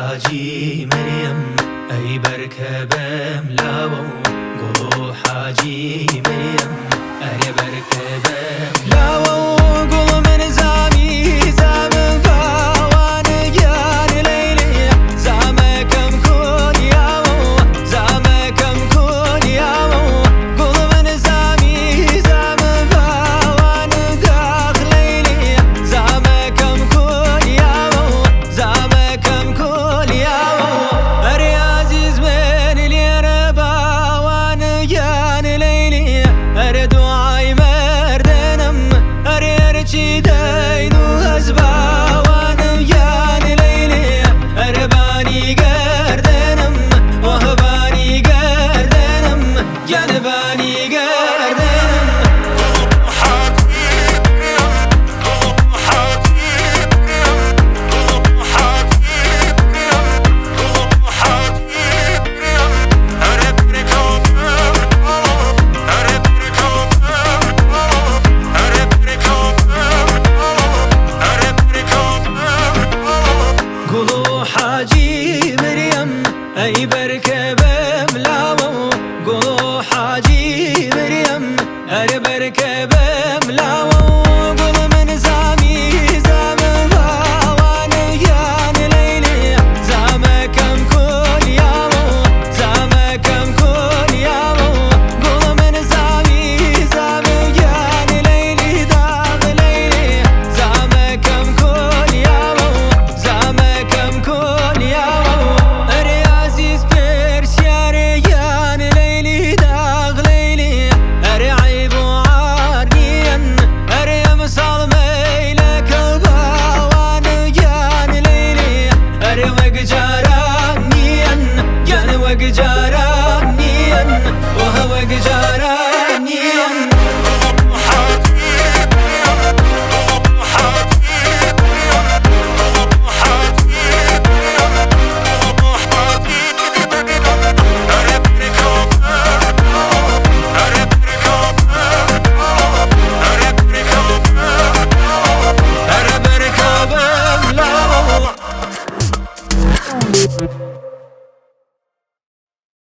حاجی مریم ئەی بەرکە بەم لاوە و گوڵ و حاجی مریم ئەرێ بەرکە بەم لاوە و گوڵ من زامی زامن باوان گیان لەیلی زامەکەم کۆنیاوە و زامەکەم کۆنیاوە و گوڵ من زامی زامن باوان داخ لەیلی زامەکەم کۆنیاوە و زامەکەم کۆنیاوە و ئەرێ ئازیز من لێرە باوان گیان لەیلی ئەرێ دوعای مردنم ئەرێ ئەرچی دەین و هەز باوانم گیان لەیلی ئەرێ بانی گەردنم وەهبانی گەردنم گیانبانی گەردنم. گوڵ و حاجی مریم ئەی بەرکە.